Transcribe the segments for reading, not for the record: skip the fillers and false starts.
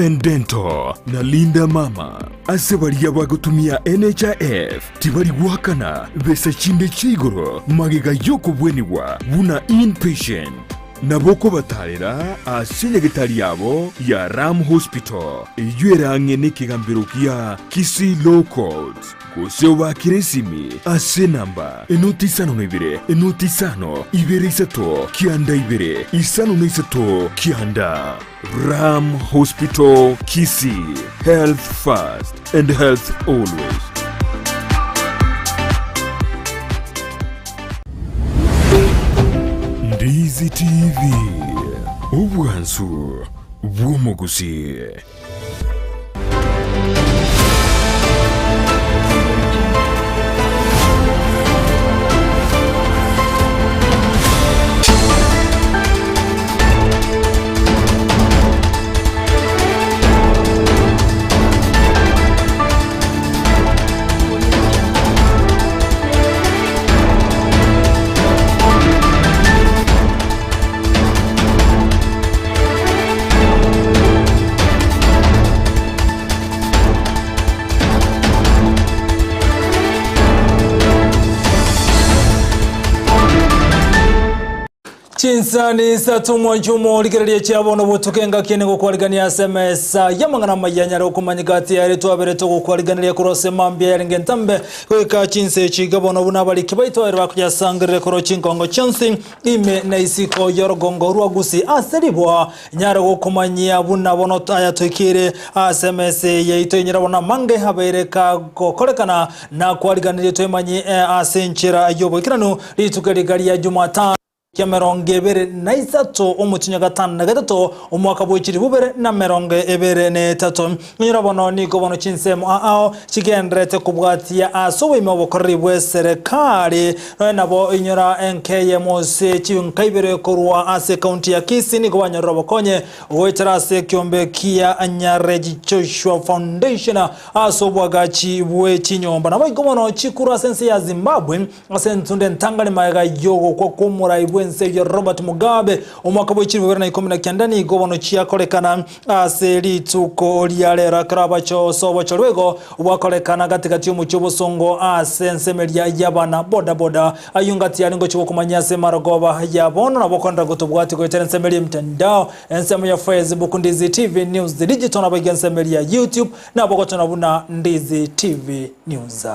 and Dental na Linda Mama. Ase baria bagotumia NHIF tibari goakana besa chinde chia igoro magega y'okobwenigwa buna inpatient. Nabo okobatarera ase nyagetari yabo ya Ram Hospital eyio ere ang'e nekegambero gia Kisii Law Courts, gose obaakere esimi ase enamba enoti isano na ibere enoti isano ibere isato kianda ibere isano na isato kianda. Ram Hospital Kisii, health first and health always. Ndizi TV, obwansu bw'omogusii. Chinsani isato mwanche omorigereria chia bono botuko engaki ene gokwarigania ase emesa y'amang'ana amaya anyare okomanyeka ati ere twabere togokwariganeria korwa ase mambia yarenge entambe goika chinsa echi iga bono buna abariki baito ere bakoyasangerere korwa chinkongo chionsi ime na isiko y'orogongo rwa Gusii ase riboa Nyare gokomanyia buna bono aya toikeire ase emesa eye yaito enyira bono amange abeire kagokorekana na kwariganirie toemanyie ase enchera y'oboikeranu rituko eri riga ria Jumatano kia emerongo ebere na isato omotienyi o gatano na gatato omwaka bwe chilifu bibere na emerongo ebere na etato. Inyora bono nigo bono chinsemo ao chigendererete kobwatia ase oboime obokoreri bw'eserekari. Nonya nabo inyora enka eyemo ase chinka ibere korwa ase ekaunti ya Kisii nigo banyorire obokonye goetera ase ekiombe kia Nyareji Joshua Foundation ase obwagachi bwe chinyomba. Naboigo bono chikuru ase ense ya Zimbabwe ase entunde entangani magega y'ogokwa kw'omorai bw'ense eyio Robert Mugabe omwaka bwe chilifu ibere na ikomi na kianda nigo bono chiakorekana Ase rituko ria rero ekero abachoose obochori boigo bwakorekana gati-gati y'omochie obosongo ase ensemeria y'abana boda-boda, ayio ngati are ngochia gokomanyia ase emarogoba ya bono nabo okoenderera gotobwatia goetera ensemeria y'emitandao, ensemo ya Facebook Ndizi TV News Digital naboigo ensemeria ya YouTube nabo ogotona buna Ndizi TV News.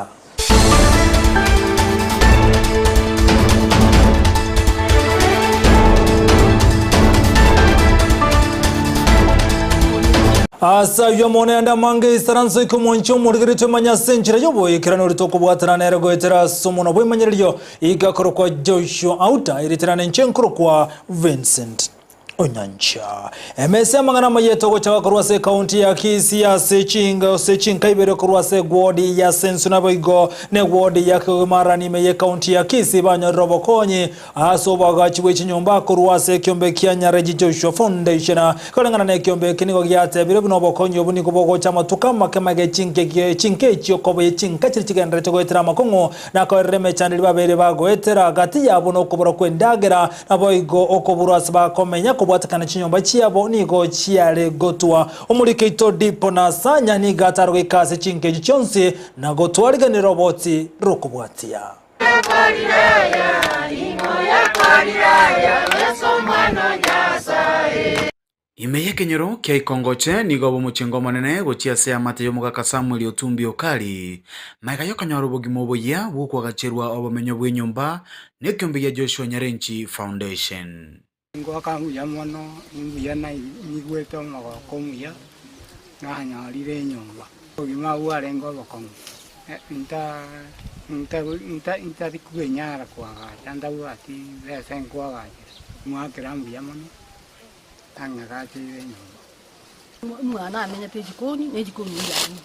Ase ayio amo nende amange isaranso ike omonche omorigeretie omanye ase enchera y'oboikeranu oria tokobwatana nere goetera ase omonwa bw'emanyererio igakorokwa Joshua Auta, erieta inche nkorokwa Vincent. Onyancha. Emesa y'amang'ana amaya etogochaka korwa ase ekaunti ya Kisii ase chinga ase chinka ibere korwa ase egwodi ya Sensu naboigo na egwodi ya Kigwemara ime y'ekaunti ya Kisii banyorire obokonyi ase oboagachi bwe chinyomba korwa ase ekiombe kia Nyareji Joshua Foundation. Koreng'ana na ekiombe eke nigo giatebire buna obokonyi obo nigo bogocha amatuko amake mage chinka chinka echio koba chinka chiria chigendererete goetera amakong'u na koerera emechando eria babeire bagoetera gati yabo nokobora kw'endagera Naboigo okoburwa ase bakomenya kobwatekana chinyomba chiabo nigo chiare gotwa. Omoriki oito Dipo na Sanya nigo atare goika ase chinka echio chionsi na gotwariganera oboti rokobwatia. Ime y'ekenyoro kia Ikongoche nigo obomochengo omonene gochia ase eamate y'omogaka Samuel Otumbi Okari, magega y'okonyora obogima oboyia bw'okoagacherwa obomenyo bw'enyomba n'ekeombe gia Joshua Nyarenchi Foundation. Ngoaka mbuya mono, imbuya naigwete omogoko omuya, nanyorire enyomba. Obogima bwarenge obokong'u, ntari kwenyara koagacha ntabwati besa nkoagachera, mwakera mbuya mono. Ang'agacheire enyomba. Omwana amenyete ejikoni, na ejikoni eyio yarure.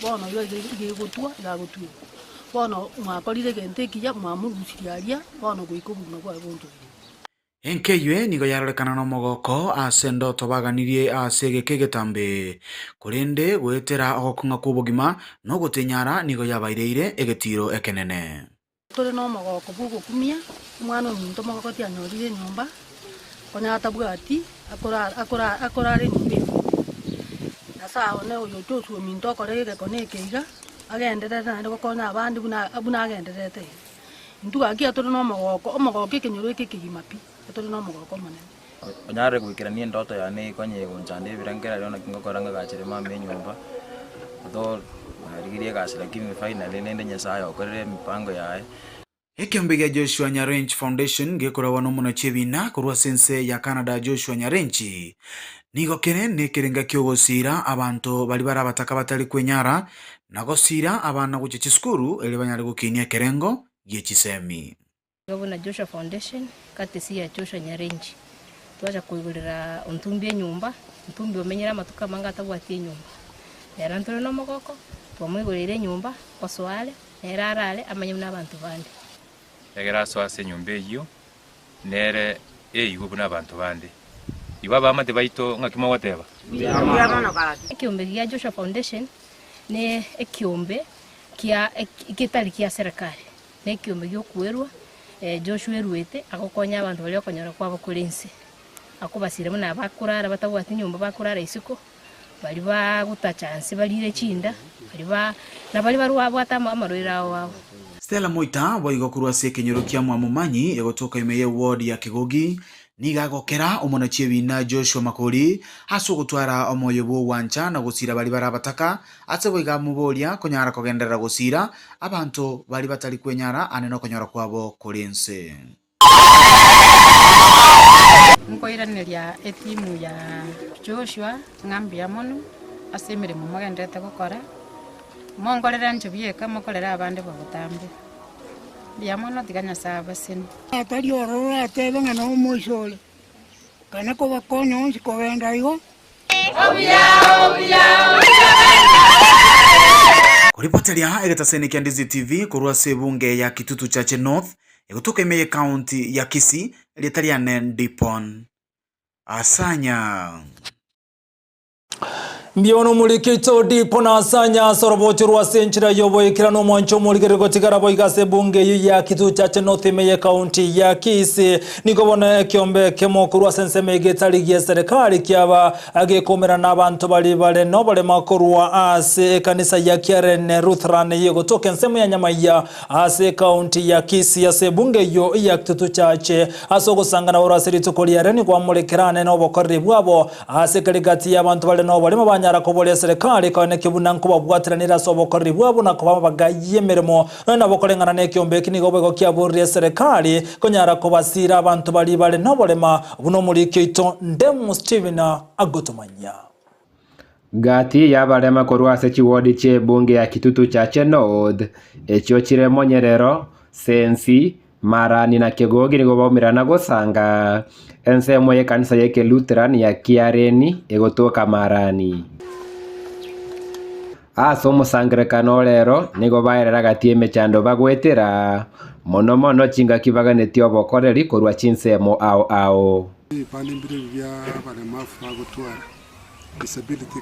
Bono igo iga iga egotwa, iga agotwekwa. Bono mwakorire egento ekiya, mwamorusirie aria, bono goika obogima bwaye bonchoire. Enka eyio nigo yarorekana nomogoko ase endoto baganirie ase egeka egetambe, korende goetera ogokong'a kw'obogima na ogotenyara nigo yabaireire egetiiro ekenene. Tore nomogooko bw'ogokumia, omwana ominto omogoko tianyorire enyomba, konya atabwati akorara enyomba eye. Nyasae one oyo Joshua ominto okore egekone eke iga, agenderere naende gokonya abande buna buna agendererete iga. Intwe gaki atore nomogooko, omogooko ekenyoro eke ekegima pi, atore nomogooko omonene. Onyarire goikerania endoto yane ekonye gonchanda ebirengererio naki ngokora ngagachere mama enyomba, although narigirie egasi lakini finally rende Nyasaye okorire emipango yaye. Ekeombe gia Joshua Nyarenchi Foundation gekoragwa nomonachi ebina korwa ase ense ya Canada Joshua Nyarenchi, nigo kere nekerenga ki'ogosiira abanto baria bare abataka batari kwenyara na gosiira abana gochia chisukuru erio banyare gokinia ekerengo gie chisemi. Iga buna Joshua Foundation, courtesy ya Joshua Nyarenchi, twacha koigorera Ontumbi enyomba, Ontumbi omenyire amatuko amange atabwati enyomba. Nere ntore nomogoko, twamoigoreire enyomba, gosoa are, Nere arare amanye buna abanto bande. Ekero asoa ase enyomba eyio, nere eigwe buna abanto bande. Igo abaamate baito ng'aki mogoteba? Ekiombe gia Joshua Foundation ne ekiombe kia getari kia serikali, ne ekiombe giokwerwa Joshua eruete agokonya abanto baria okonyora kwabo kore inse. Akobasira buna abakorara batabwati nyomba bakorara isiko. Baria bagotacha nse barire chinda, baria ba na baria barwabwate amarwaire ao ao. Stella Moita boigo korwa ase ekenyoro kia Mwamomanyi egotoka ime ye ward ya Kegogi nigo agokera omonachi ebina Joshua Makori ase ogotwara omoyo bw'ogwancha na gosira baria bare abataka ase boigo amoboria konyara kogenderera gosira abanto baria batari kwenyara ane nokonyora kwabo kore ense. Nkoiraneria etimu ya Joshua ng'a mbuya mono ase emeremo mogendererete gokora, monkorere inche bieka mokorere abande bobotambe. Mbuya mono tiga Nyasae abasenie. Atari ororo oratebe ng'a nomoisa ore, kana kobakonya onsi kogenda igo. Koripoteria egetaseni kia Ndizi TV korwa ase ebunge ya Kitutu Chache North, egotoka ime y'ecounty ya Kisii, erieta riane Ndipon Asanya. Mbuya omoriki oito Dipo na Asanya ase orobocho rwa ase enchera y'oboikeranu omwancho omorigereria gotigara boigo ase ebunge eyio ya Kitutu Chache North ime y'ecounty ya Kisii. Nigo bono ekiombe ekemo korwa ase ensemo egetari gi'eserekari kiaba gekoumerana nabanto baria bare noborema korwa ase ekanisa ya Kiarene Lutheran eyegotoka ensemo ya Nyamaiya ase ecounty ya Kisii ase ebunge eyio ya Kitutu Chache ase ogosangana borwa ase rituko riare nigo amorekerane nobokoreri bwabo ase keri gati y'abanto bare noborema banyara koboria eserekari koenekia buna nkobabwatiranire ase obokoreri bwabo na koba amabaga y'emeremo Nonya nabo koreng'ana nekiombe eki nigo boigo kiaboririe eserekari konyara kobasiira abanto baria bare noborema, buna omoriki oito Ndemu Stephen agotomanyia. Gati y'abarema korwa ase chiwodi chi'ebunge ya Kitutu Chache North, echio chire Monyerero, Sensi, Marani na Kegogi nigo baumerana gosanga ensemo y'ekanisa y'Ekelutheran ya Kiareni egotoka Marani. Ase omosangererekano o rero nigo baerera gati y'emechando bagoetera, mono mono chingaki baganetie obokoreri korwa chinsemo ao ao. Ebipande mbire ebi bia abaremafu bagotwara, disability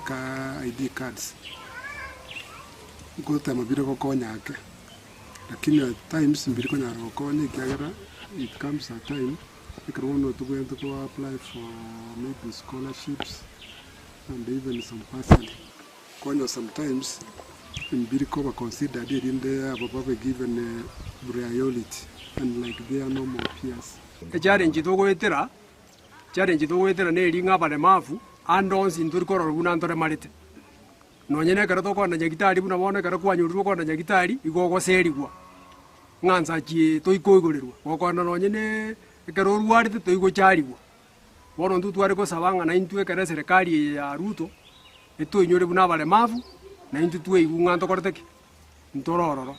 ID cards, ngotema bire gokonya ake. Lakini at times mbiri konyara gokonya ekiagera it comes a time ekero bono tobwenerete ko apply for maybe scholarships and even some bursary. Konya sometimes mbiri koba considered erinde abo babe given priority unlike their normal peers. Echallenge togoetera, challenge togoetera neri ng'a abaremafu ande onsi ntori korora buna ntoremarete. Nonye nekero tokogenda nyagitari buna bono ekero kwanyorirwe okogenda nyagitari, igo ogoserigwa, ng'a nsachi toikoigorerwa, gokogenda nonye ne ekero orwarete toigocharigwa. Bono intwe tware gosaba ng'a naintwe ekero eserekari eye ya Ruto, etoinyore buna abaremavu, naintwe tweigwe ng'a ntokorete ki? Ntore ororo.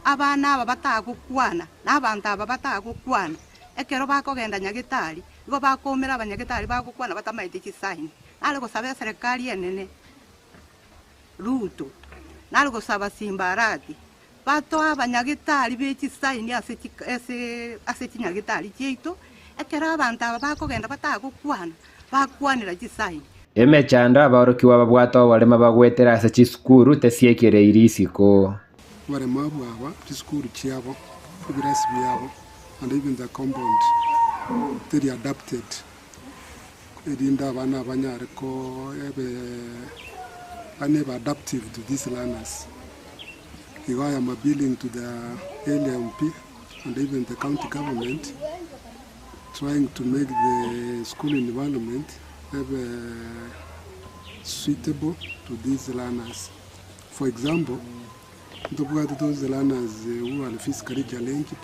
Abana aba batagokwana, na abanto aba batagokwana, ekero bakogenda nyagetari, nigo bakoumera abanyagetari bagokwana batamaeti chisaini. Nare gosaba eserekari enene Ruto, nare gosaba Simba Arati, batoe abanyagetari be chisaini ase ase ase chinyagetari chiaito, ekero abanto aba bakogenda batagokwana, bakwanera chisaini. Emechando aborokigwa babwate oborema bagwetera ase chisukuru tesiekereiri isiko. Abaremabu aba, chisukuru chiabo, ebirasi biabo, and even the compound teri adapted. Erinde abana aba banyare ko ebe. yaani ebe adaptive to these learners. Igo I am appealing to the area MP and even the county government trying to make the school environment ebe suitable to these learners. For example, ntobwate those learners who are physically challenged,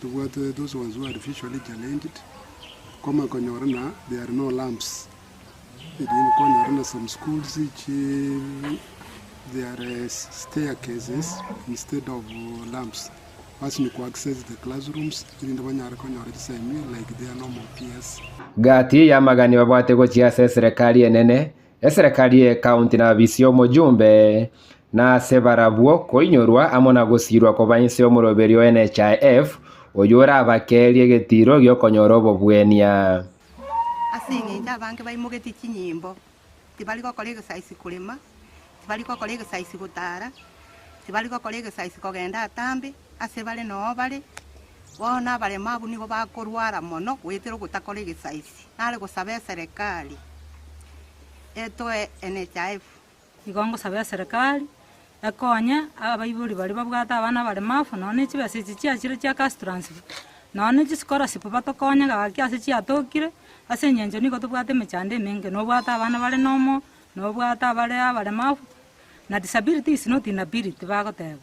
ntobwate those ones who are visually challenged, koma konyora na there are no lamps. Erinde konyora na some schools chi there are staircases instead of lamps. Basinywe ko access the classrooms erinde banyare konyora chisemi like their normal peers. Gati y'amagani babwate gochia ase eserekari enene, eserekari y'ecounty na abisi y'omojumbe, na ase barabwo koinyorwa amo na gosiirwa koba inse y'omoroberi o NHIF, oyio orabakeerie egetiiro gi'okonyora obobwenia. Ase engencho abange baimogetie chinyimbo, tibari gokora egesaisi korema, tibari gokora egesaisi gotara, tibari gokora egesaisi kogenda atambe, ase bare noo bare. Bono abaremu abwo nigo bakorwara mono goetera ogotakora egesaisi. Nare gosaba eserekari etoe NHIF. Igo ngosaba eserekari ekonye abaibori baria babwate abana abaremafu nonya ne chibesa echi chiachire chia cash transfer, nonya ne chischolarship batokonye gaki ase chiatokire, ase eng'encho nigo tobwate emechando emenge, nobwate abana bare nomo, nobwate abare abaremafu, na disability is not inability bagoteba.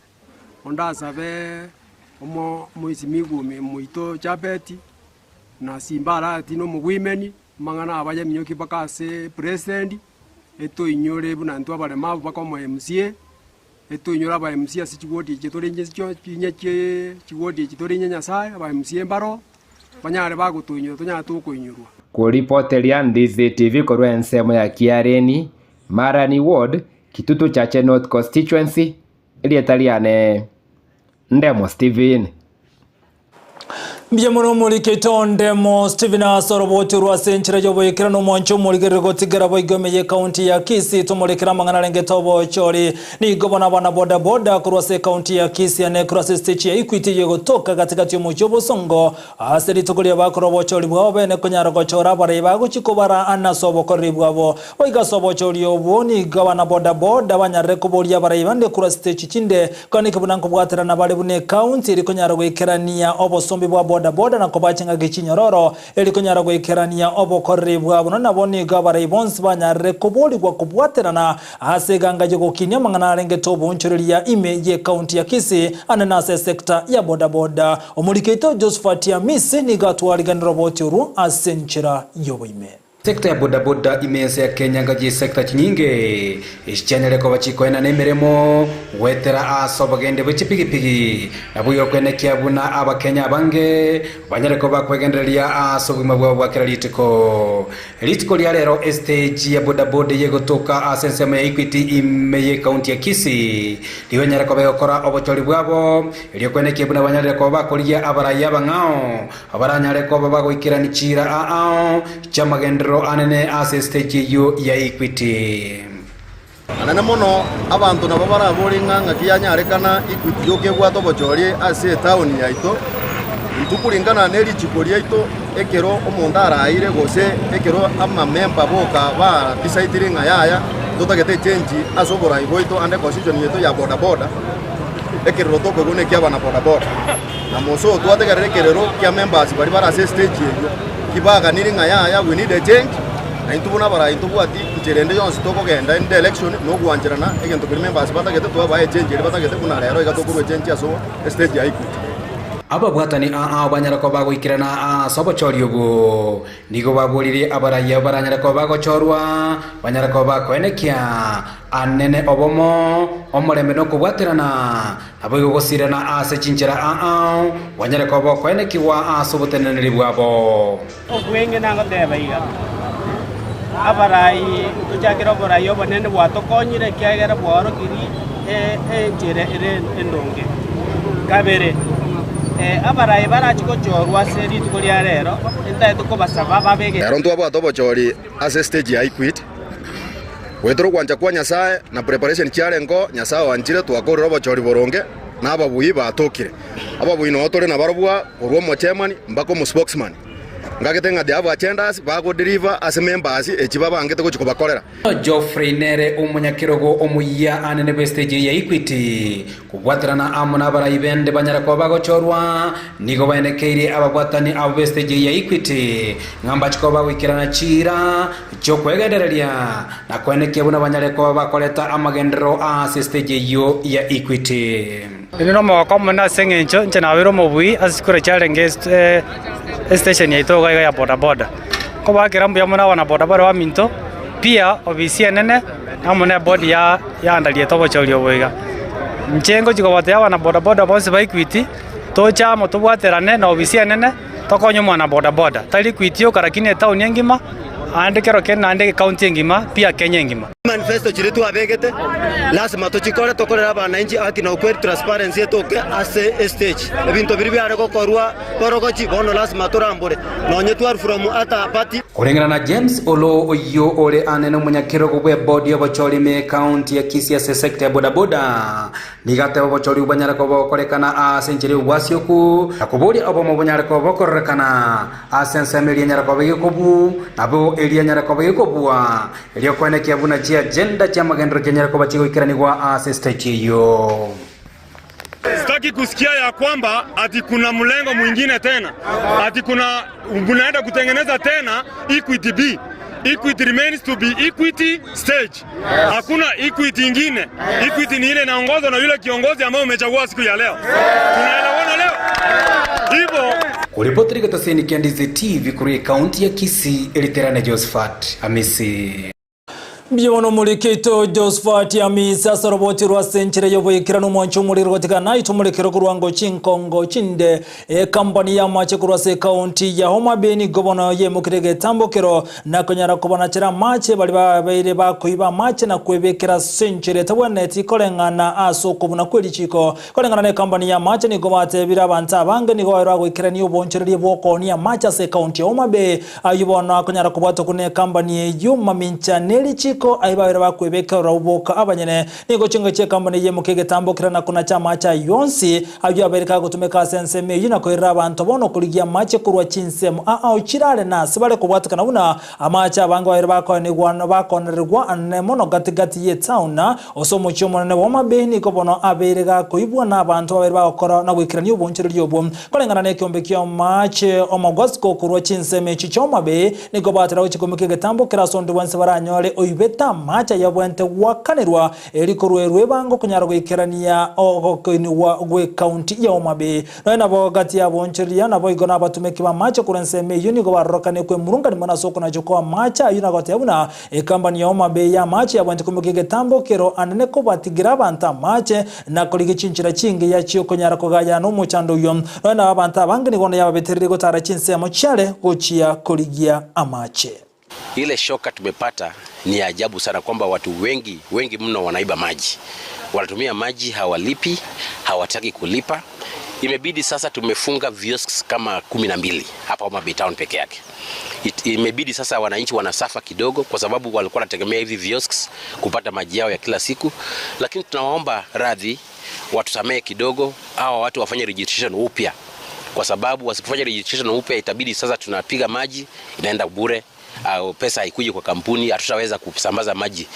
Ondasabe omo omoisimigwa omoito Jabeti, na Simbarati na omogwimeni, amang'ana aba yaminyokia mpaka ase president, etoinyore buna intwe abaremavu mpaka omo MCA, etoinyore aba MCA ase chiwodi echi tore inche chionsi inye chiee chiwodi echi tore inye Nyasaye, aba MCA mbaro, banyare bagotoinyora tonyare tokoinyorwa. Koripoteria Ndizi TV korwa ensemo ya Kiareni, Marani Ward, Kitutu Chache North Constituency, erieta riane Ndemo Stephen. Mbuya mono omorikete Ondemo Stephen ase oroboti orwo ase enchera y'oboikeranu omwancho omorigereri gotigera boigo ime y'ekaunti ya Kisii tomorekere amang'ana arengete obochori. Nigo bono abana boda boda korwa ase ekaunti ya Kisii ane korwa ase esitechi ya Equity eyio egotoka gatigati y'omochie obosongo ase rituko riria bakora obochori bwabo bene konyara gochora abarai bagochia kobara ane ase obokoreri bwabo. Goika ase obochori obwo nigo abana boda boda banyarire koboria abarai bande korwa sitechi chinde Kwaneke buna nkobwaterana bare buna ekaunti eri konyara goikerania obosombi bwa boda boda na kobaa chingaki chinyororo eri konyara goikerania obokoreri bwabo na nabo nigo abarai bonsi banyarire koborigwa kobwaterana ase eganga yogokinia amang'ana arengete oboonchoreria ime y'ekaunti ya Kisii ande nase esecta ya boda boda. Omoriki oito Josephat Amisi nigo atwariganire oboti orwo ase enchera y'oboime. Sector ya bodaboda ime ense ya Kenya ngaki chisector chinyinge echi chianyare koba chikoenana emeremo goetera ase obogende bwe chipigipigi naboigo kwenekia buna abakenya abange banyare koba bakwegendereria ase obogima bwabo bwa kera rituko. Rituko ria rero estage ya bodaboda eye egotoka ase ensemo ya Equity ime ye county ya Kisii nigo enyare koba egokora obochori bwabo erio kwenekia buna banyarire koba bakorigia abarai abang'ao Abaranyare koba bagoikerania chiira aao chi'amagenderero anene ase esiteji eyio ya Equity. Anene mono abanto nabo barabore ng'a ng'aki yanyarekana Equity yoka ebwate obochori ase etaoni yaito. Intwe kuringana ne richiko riaito ekero omonto araire gose ekero amamemba boka ba decidire ng'a yaya ntotagete echange ase oborai bwaito ande constitution yaito ya bodaboda ekerero tokoigwa nekia abana bodaboda. Na Musa oo twategerera ekerero kia members baria bare ase estage eyio, ki baganire ng'a yaya we need a change, na intwe buna abarai ntobwati nchera ende yonsi tokogenda in direction na ogwancherana egento keria members batagete twabae echange eria batagete buna rero iga tokorwa echange ase estage ya Equity. Ababwatani aa banyare koba bagoikerana ase obochori obwo, nigo baboririe abarai abwo baranyare koba bagochorwa, banyare koba bakoenekia anene obomo, omorembe na okobwaterana, Naboigo gosirana ase chinchera aao, banyare koba okoenekigwa ase oboteneneri bwabo. Obweng'e nagoteba iga, Abarai ntochakere oborai obonene bwatokonyire, ekiagera bwaorokirie enchera ere endonge. Kabere, abarai barache gochorwa ase rituko ria rero, ntagete kobasaba babege. Ero ntwabwate obochori ase stage ya Equity. Goetera ogwancha kwa Nyasae na preparation chiarengeo, Nyasae oanchire twakorire obochori boronge na ababui batokire. Ababui noo tore nabarobwo korwa omochairman mpaka omospokesman. Ngagete ng'a they have agendas bago deliver ase members echi babangete gochia kobakorera. Geoffrey nere omonyakerogo omoyia anene bw'estage ya Equity, kobwaterana amo nabarai bende banyare koba bagochorwa, nigo baenekeirie ababwatani abo b'estage ya Equity ng'a mbache koba bagoikerana chiira chi'okwegendereria na koenekia buna banyare koba bakoreta amagenderero ase estage eyio ya Equity. Ere nomogoko omonene ase engencho inche nabeire omobui ase chikura chiarenge estation yaito iga iga ya bodaboda. Nkobakera mbuya mono abana bodaboda baminto, pia obisi enene amo na ebodi ya yandariete obochori obo iga. Inche ngochia kobatebia abana bodaboda bonsi ba Equity, toche amo tobwaterane na obisi enene, tokonye omwana bodaboda. Tari Equity yoka lakini etown engima, naende kero kende naende ecounty engima, pia Kenya engima. Manifesto chiria twabegete lasima tochikore tokorere abananchi haki na ukweli transparency etoke ase estage. Ebinto biria biare gokorwa borogochi bono lasima torambore nonye twarwa from ata party. Koreng'ana na James Oloo oyio ore ane nomonyakerogo bw'ebodi y'obochori ime y'ekaunti ya Kisii ase esecta ya bodaboda, nigo ateba obochori bwanyare koba bogokorekana ase enchera y'obwasioku na koboria obomo bonyare koba bokororekana ase ensemo eria enyare koba egekobu nabo eria enyare koba egekobua Erio koenekia buna chiagenda chi'amagenderero chianyare koba chigoikeranigwa ase stage eyio. Sitaki kusikia ya kwamba ati kuna mlengo mwingine tena ati kuna mnaenda kutengeneza tena Equity B. Equity remains to be Equity stage. Hakuna Equity ingine. Equity ni ile inaongozwa na yule kiongozi ambaye umechagua siku ya leo. Tunaelewana leo? Hivyo Koripotera egetaseni kia Ndizi TV korwa ekaunti ya Kisii, Eriterane Josephat Amisi. Mbuya mono omoriki oito Josephat Amisi ase oroboti rwa ase enchera y'oboikeranu omwancho omorero gotiga naitwe omorekero korwa ngo chinkongo chinde Ekampani y'amache korwa ase ekaunti ya Homa Bay nigo bono yemokire egetambokero na konyara kobanachera amache baria babeire bakoiba amache na kwebekera ase enchera etabwenereti koreng'ana ase okobuna kw'erichiko. Koreng'ana n'ekampani y'amache nigo batebire abanto abange nigo babeire bagoikerania obonchoreria bw'okoonia amache ase ekaunti ya Homa Bay ayio bono akonyara kobwatwa buna ekampani eyio mamincha nerichiko ayio babeire bakwebekera boka abanyene Nigo chinga chi'ekambani eyemo kegetambo kera na konacha amache ayio onsi, ayio abeire kagotumeka ase ensemo eyio na koirera abanto bono korigia amache korwa chinsemo ao chirare na ase bare kobwatekana buna amache abange babeire bakoenigwa bakonererigwa anene mono gati gati y'etown ase omochie omonene bw'Homa Bay nigo bono abeire gakoibwa na abanto babeire bagokora na goikerania obonchoreria obwo koreng'ana nekeombe ki'amache omogwasiko korwa chinsemo echi chi'Homa Bay Nigo batera gochia koimokia egetambo kera ase onde bwensi baranyore oibete amache ayabwente goakanerwa, eri korwerwa ebango konyara goikerania ogokoinigwa gw'ekaunti ya Homa Bay. Nonya nabo gati y'aboonchoreria naboigo nabatomeki b'amache korwa ensemo eyio nigo barorokanie kwemurungania mono ase okonachwa kw'amache ayio na goteba buna ekambani ya Homa Bay y'amache yabwente koimokia egetambo kero anene kobatigira abanto amache na korigia chinchera chingiya chi'okonyara kogayana omochando oyio. Nonya nabo abanto abange nigo bono yababetereirie gotara chinsemo chiare gochia korigia amache. Ile shoka tumepata ni ya ajabu sana kwamba watu wengi wengi mno wanaiba maji, wanatumia maji hawalipi, hawataki kulipa. Imebidi sasa tumefunga viosks kama 12 hapa Homa Bay Town peke yake. It, imebidi sasa wananchi wanasafa kidogo, kwa sababu walikuwa wanategemea hivi viosks kupata maji yao ya kila siku, lakini tunawaomba radhi watusamehe kidogo, hawa watu wafanye registration upya, kwa sababu wasipofanya registration upya itabidi sasa tunapiga maji inaenda bure, au pesa haikuji kwa kampuni, hatutaweza kusambaza maji.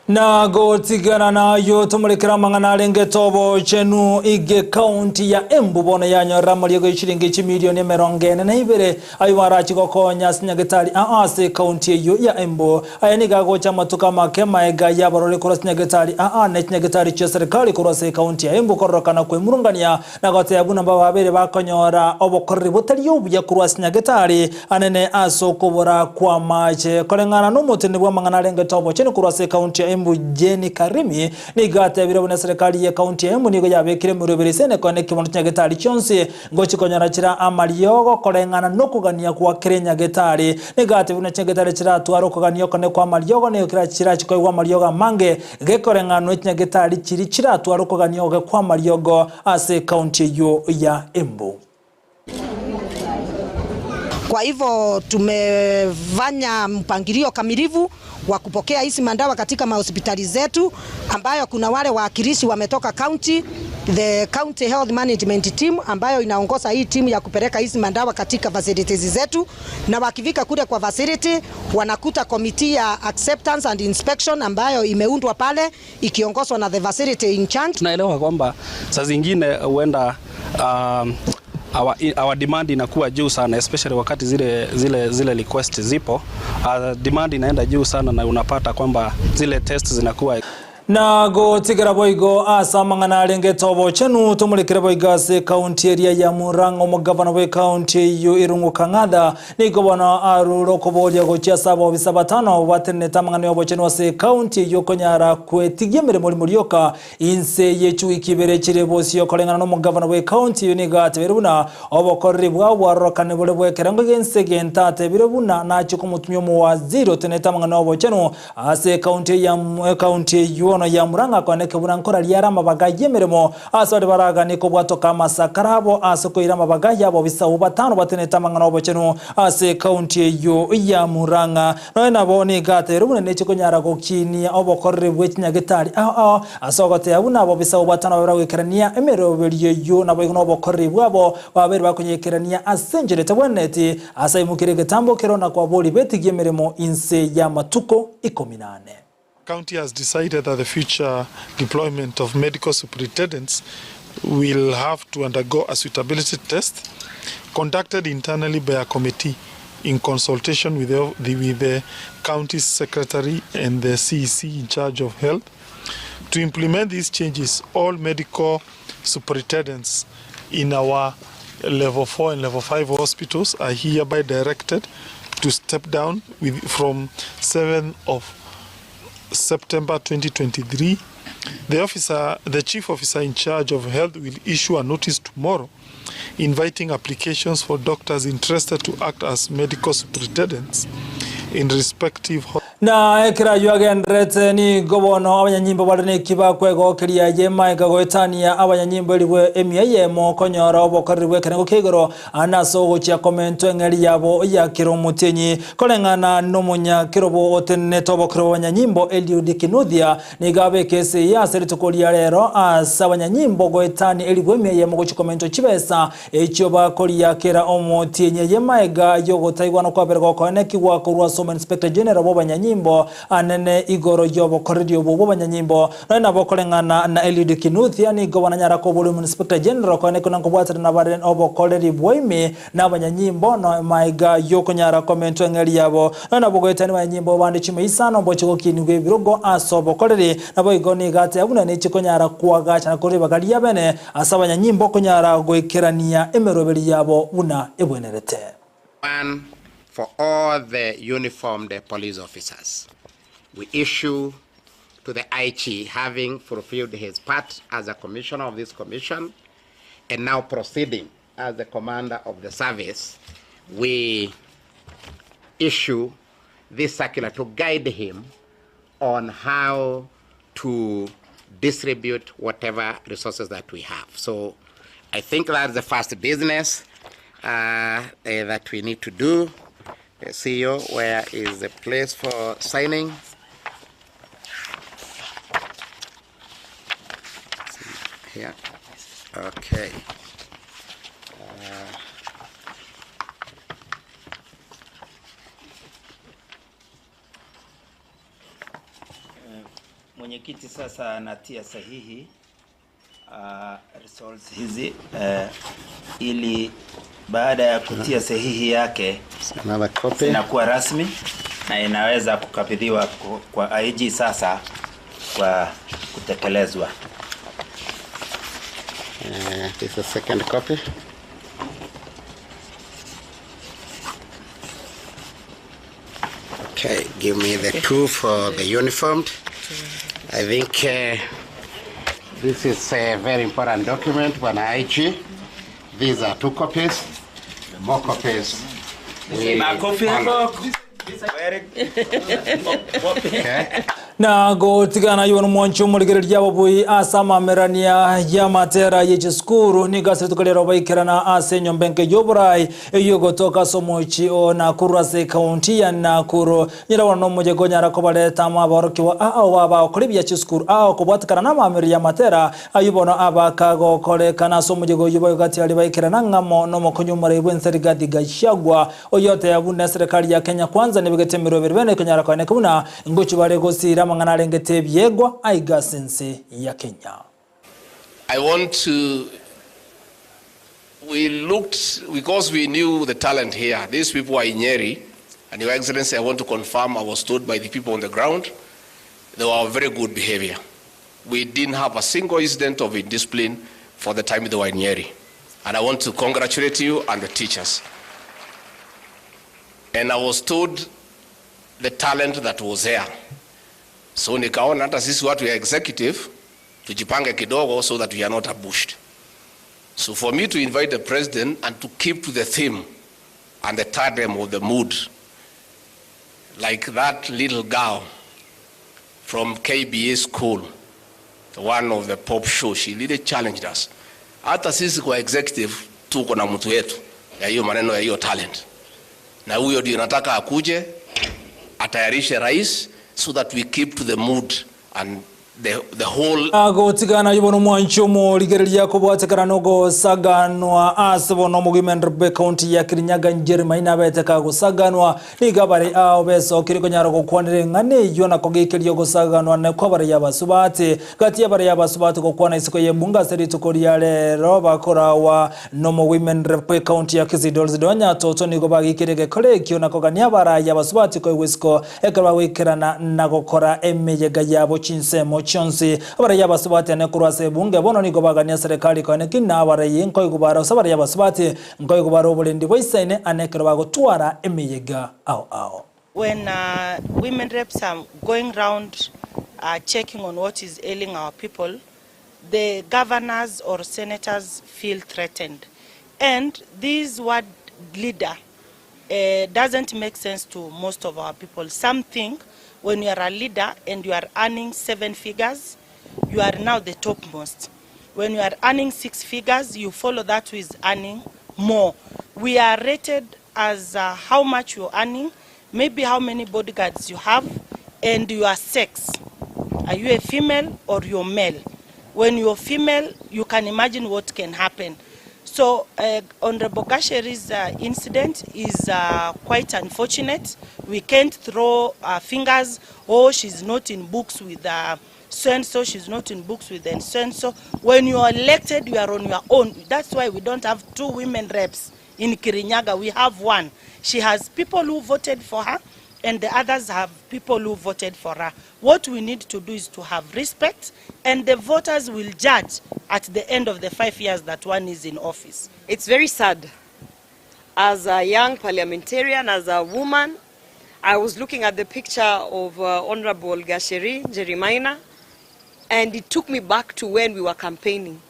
Na gotigana nayio tomorekere amang'ana arenge obochenu ige county ya Embu bono yanyorera amariego y'chiringi chimilioni emerongo ene na ibere ayio barachi gokonya ase nyagetari aa ase ecounty eyio ya Embu. Aya nigo agocha amatuko amake maega y'abarori korwa ase nyagetari aa ne chinyagetari chia serikali korwa ase ecounty ya Embu kororokana kwemurungania na goteba buna mbababeire bakonyora obokoreri botari obuya korwa ase nyagetari anene ase okobora kw'amache. Koreng'ana nomoteneni bw'amang'ana arengete obochenu korwa ase ekaunti ya Embu Jane Karimi nigo atebire buna eserekari y'ekaunti ya Embu nigo yabekire emeroberi ase eneko nekemono chinyagetari chionsi ngochi konyora chire amariogo koreng'ana nokogania gwa kera enyagetari. Nigo atebire buna chinyagetari chiratware okogania okone kw'amariogo nigo kera chirachi koegwa amariogo amange gekoreng'anwa echinyagetari chiria chiratware okogania oge kw'amariogo ase ekaunti eyio ya Embu. Kwa hivyo tumefanya mpangilio kamilifu wa kupokea hizi madawa katika mahospitali zetu, ambayo kuna wale waakilishi wametoka county. The County Health Management Team ambayo inaongoza hii timu ya kupeleka hizi madawa katika facilities zetu, na wakifika kule kwa facility wanakuta committee ya acceptance and inspection ambayo imeundwa pale ikiongozwa na the facility in charge. Tunaelewa kwamba saa zingine huenda our, our demand inakuwa juu sana especially wakati zile, zile, zile request zipo demand inaenda juu sana na unapata kwamba zile test zinakuwa na gotigera boigo ase amang'ana arenge obochenu tomorekere boigo ase ekaunti eria ya Murang'a omogavana bwa ekaunti eywo Irungu Kang'atha nigo bono arure okoboria gochia ase abobisa batano batenenete amang'ana ya obochenu ase ekaunti eywo okonyara kwetigia emeremo rimo rioka inse ye chiwiki ibere chire bosio koreng'ana na omogavana bwa ekaunti eywo nigo atebire buna obokoreri bwabo bwarorokane bore bwa ekerengo gia ense gento atebire buna nachie komotumia omowaziri otenenete amang'ana ya obochenu ase ekaunti ya ekaunti eywo ono ya Murang'a kwaneke buna nkora riara amabaga y'emeremo ase bari baraganie kobwatoka amasakara abo ase koira amabaga yabo bisau batano batenete amang'ana obochenu ase ekaunti eywo ya Murang'a noe nabo nigo atebire buna nechi konyara gokinia obokoreri bwa echinyagitari ao ao ase ogoteya buna abo bisau batano babera goikerania emeroberi eywo nabo igo na obokoreri bwabo babere bakonyekerania ase enchera etabwenereti ase aimokire egetambo kero na kwabori betigie emeremo inse ya matuko 18. County has decided that the future deployment of medical superintendents will have to undergo a suitability test conducted internally by a committee in consultation with the county secretary and the CEC in charge of health. To implement these changes, all medical superintendents in our level 4 and level 5 hospitals are hereby directed to step down from 7th of September 2023. The chief officer in charge of health will issue a notice tomorrow inviting applications for doctors interested to act as medical superintendents in respective na ekerayo agenderete nigo bono abanyanyimbo bare neki bakwegokeria yemaega goetania abanyanyimbo eribwe emia eyemo konyora obokoreri bwa ekerengo kia igoro ande ase ogochia komento eng'eri yabo yakera omotienyi koreng'ana na omonyakerobo otenenete obokero bwa abanyanyimbo Eliud Kinuthia nigo abeka ase ase rituko ria rero ase abanyanyimbo goetania eribwe emia eyemo gochia komento chibesa echio bakoria kera omotienyi yemaega yogotaigwana kwabere gokoenekigwa korwa ase Inspector General bwa abanyanyimbo anene igoro yobokoreri obo bwa abanyanyimbo noe nabo koreng'ana na Eliud Kinuthia nigo bananyara kobori Inspector General koenekwa na nkobwatana na bare obokoreri bwa ime na abanyanyimbo no maega yokonyara komento eng'eri yabo noe nabo goetania abanyanyimbo bande chime isano mbochi gokinigwa ebirogo ase obokoreri nabo igo nigo ateba buna nechikonyara kwagacha na koreba ribaga bene ase abanyanyimbo konyara goikerania emeroberi yabo buna ebwenerete. One for all the uniformed police officers. We issue to the IG, having fulfilled his part as a commissioner of this commission and now proceeding as the commander of the service, we issue this circular to guide him on how to distribute whatever resources that we have. So I think that's the first business that we need to do. CEO, where is the place for signing? Here. Okay. Mwenyekiti sasa anatia sahihi results hizi ili baada ya kutia sahihi yake Another copy. inakuwa rasmi na inaweza kukabidhiwa kwa IG sasa kwa kutekelezwa. This is the second copy. Okay, give me the two for the uniformed. I think this is a very important document, Bwana IG. These are two copies. More copies. We Makofi follow. hapo. Okay. Na gotigana ayio nomwanchi omorigereria ababui ase amamerania y'amatera ye chisukuru, nigo ase rituko riaro baikerana ase enyomba enke y'oborai eyio egotoka ase omochie o Nakuru ase ekaunti ya Nakuru. Nyora bono nomoyega onyara kobareta amo aborokigwa ao babagokora ebiya chisukuru ao kobwatekana namamerero y'amatera ayio bono abakagokorekana ase omoyega oyio boigo gati aria baikerana ng'amo nomokonyi omorai bw'ense Rigathi Gachagua oyio oteba buna eserekari ya Kenya Kwanza nebegete emeroberi bene ekonyara koeneka buna Ngochia bare gosiira amang'ana arengete ebiegwa aiga ase ense ya Kenya. I want to we looked because we knew the talent here these people are in Nyeri and your excellency I want to confirm I was told by the people on the ground they were very good behavior we didn't have a single incident of indiscipline for the time they were in Nyeri and I want to congratulate you and the teachers and I was told the talent that was there. So nikaona hata sisi watu ya executive tujipange kidogo so that we are not ambushed. So for me to invite the president and to keep to the theme and the tandem of the mood, like that little girl from KBA school, the one of the pop show, she really challenged us. Hata sisi kwa executive tuko na mtu wetu ya hiyo maneno ya hiyo talent, na huyo ndio nataka akuje atayarishe rais so that we keep to the mood and the, the whole Agotigana yubo nomwanchi omorigereria kobwatekana nogosaganwa ase bono omogima bwe county ya Kirinyaga Njeri Maina abete kagosaganwa niga bare ao besokire konyara gokwanera eng'ana eywo na kogekeria ogosaganwa na kwabare yabasubati gati yabare yabasubati gokwana isiko yebunga ase rituko ria rero bakorawa nomo women rep bwe county ya Kisii Dorothy Nyatoto nigo bagikire gekore ekio na kogania abaraya abasubati koigwa isiko ekero bagoikerana na gokora emeyega yabo chinsemo chionsi abaraya abasubati ane korwa ase ebunge bono nigo bagania serikali koene kina abaraya nkoigwa bara ase abaraya abasubati nkoigwa bara oborendi bwa ane ekero bagotwara emeyega ao ao. When women reps are going round checking on what is ailing our people, the governors or senators feel threatened. And this word leader doesn't make sense to most of our people. Some think when you are a leader and you are earning 7 figures, you are now the topmost. When you are earning 6 figures, you follow that who is earning more. We are rated as how much you're earning, maybe how many bodyguards you have, and your sex. Are you a female or you're male? When you're female, you can imagine what can happen. So Honorable Gacheri's incident is quite unfortunate. We can't throw our fingers, oh, she's not in books with so-and-so, she's not in books with so-and-so. When you are elected, you are on your own. That's why we don't have 2 women reps in Kirinyaga. We have 1. She has people who voted for her, and the others have people who voted for her. What we need to do is to have respect, and the voters will judge at the end of the 5 years that one is in office. It's very sad. As a young parliamentarian, as a woman, I was looking at the picture of Honorable Gacheri Njeri Maina, and it took me back to when we were campaigning.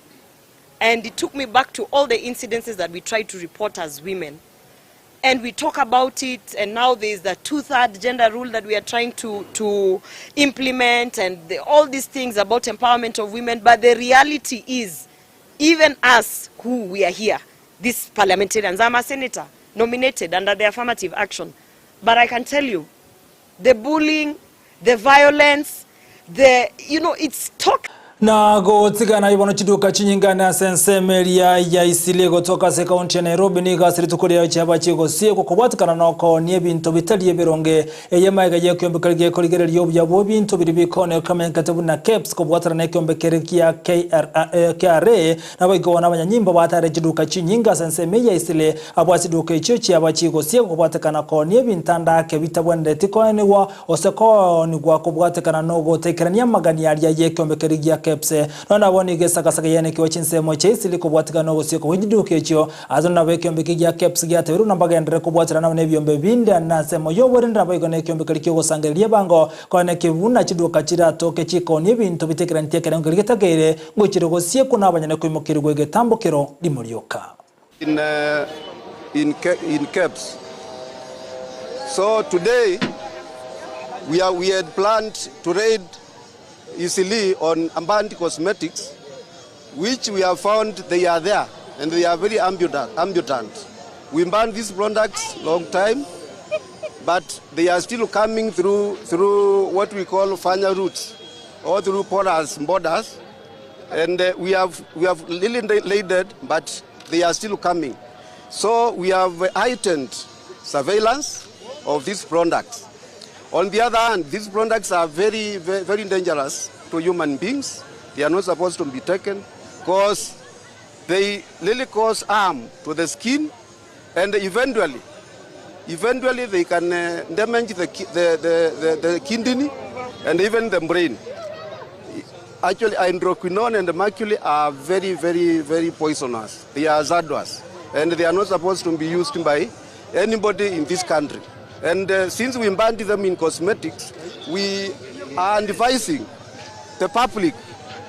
And it took me back to all the incidences that we tried to report as women. And we talk about it, and now there's the two-third gender rule that we are trying to implement, and all these things about empowerment of women. But the reality is, even us who we are here, these parliamentarians, I'm a senator nominated under the affirmative action. But I can tell you, the bullying, the violence, it's talk. Na gotigana ibono chiduka chinyingana sensemeria ya Isili gotoka se county ya Nairobi ni gasiri tukuria chaba chigosie kukubwatikana noko ni ebinto bitari ebironge eyemaiga yekyombekere gekorigereria obuya bwa bintu biri bikone kamenkate buna KEBS kobwatana nekyombekere kia KRA nabo igona abanyanyimbo batare chiduka chinyinga sensemeria ya Isili abwa chiduka icho chiaba chigosie kukubwatikana ko ni ebintandake bitabwendeti koenigwa oseko nigwa kubwatikana no gotekerania magani aria yekyombekere gia KEBS nona boni gesakasaka yene kiwa chinsemo cha Isili kobwatikana no gosiko wijiduka ekyo azo nabo ekyombeke gia KEBS gyateberu nambagendere kobwatana nabo nebyombe binde na nsemo yoborindira boigo nekyombeke kyo gosangereria bango kone kibuna chiduka chiratoke chikoni ebinto bitekerantie kerengo gitageire ngochire gosieko nabanyane kwimukirwe getambukiro limurioka in KEBS. So today We, are, we had planned to raid Eastleigh on banned cosmetics, which we have found they are there and they are very ambutant. We banned these products long time, but they are still coming through, through what we call fanya routes or through porous borders. And uh, we have, we have really laid but they are still coming. So we have heightened surveillance of these products. On the other hand, these products are very, very, very dangerous to human beings. They are not supposed to be taken because they really cause harm to the skin and eventually, eventually they can uh, damage the, the, the, the, the kidney and even the brain. Actually, hydroquinone and mercury are very, very, very poisonous. They are hazardous and they are not supposed to be used by anybody in this country. And uh, since we banned them in cosmetics, we are advising the public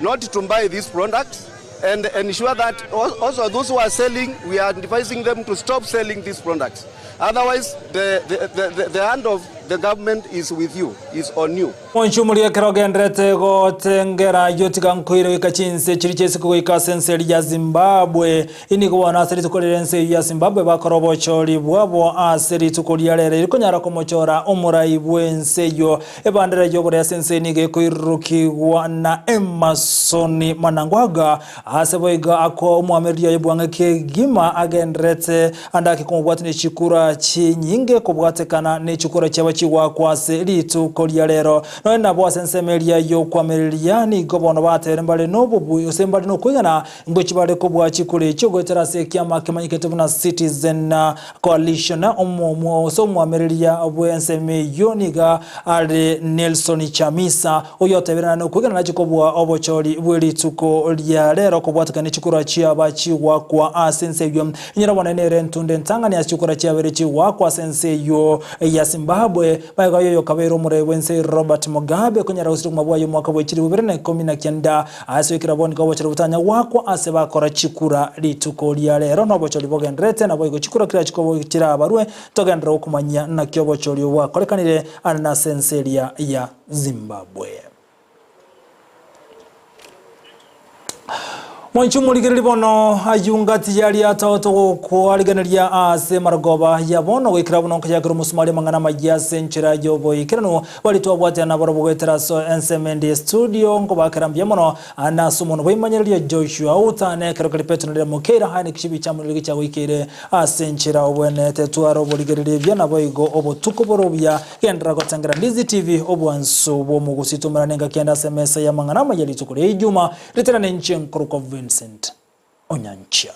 not to buy these products and ensure that also those who are selling, we are advising them to stop selling these products. Otherwise, the, the, the, the hand of the government is with you, is on you. Monchumuri ekero ogenderete gotengera yotiga nkoire goika chinse chiri chiesiko goika ase ense eria ya Zimbabwe. Inigo bono ase rituko riria ense eyio ya Zimbabwe bakora obochori bwabo ase rituko ria rero eri konyara komochora omorai bw'ense eyio. Ebandera y'oborai ase ense nigo ekoirurukigwa na Emmerson Mnangagwa ase boigo akoa omwamereri oye bwang'e kegima agenderete ande ake komobwatia ne chikura chinyinge kobwatekana ne chikura chiabo chigoakwa ase rituko ria rero. Nonya nabo ase ensemo eria y'okwamereria nigo bono batere mbare nobobui gose mbare nokwegena ngochia bare kobua chikura echio goetera ase ekiama kemanyekete buna Citizen Coalition. Gose omwamereria bw'ensemo eyio nigo are Nelson Chamisa, oyotebire naende okwegena nachie kobua obochori bwe rituko ria rero kobwatekana ne chikura chiaba chigoakwa ase ense eyio. Inyora bono nere entunde entang'ani ase chikura chiabeire chigoakwa ase ense eyio ya Zimbabwe. Magega y'oyo okabeire omorai bw'ense Robert Mugabe konyara gosira obogima bwaye omwaka bwe chilifu bibere na ikomi na kianda. Ase goikera bono nigo obochori botanya goakwa ase bakora chikura rituko ria rero nobochori bogendererete naboigo chikura kera chirabarwe togenderere gokomanyia naki obochori obo bwakorekanire ande nase ense eria ya Zimbabwe. Mwanche omorigereria bono ayio ngati yaria togokoarigereria ase marogoba ya bono goikera buna nkoyakera omosumari amang'ana amayia ase enchera y'oboikeranu baria twabwatana nabarobwo goetera ase ensemo ende ye studio nkobakera mbuya mono ande ase omonwa bwaimanyereria Joshua Outane ekero keri Petero na Riamokeira aye nekichibi chiamonire gichagoikeire ase enchera obwenerete tware oborigereria ebiya naboigo obotuko bore obuya Genderera gotengera Ndizi TV obwansu bw'omogusi tomerane engaki ende ase emesa y'amang'ana amaya rituko ria Ijuma Ritera ninche nkorokwa Vincent Onyancha.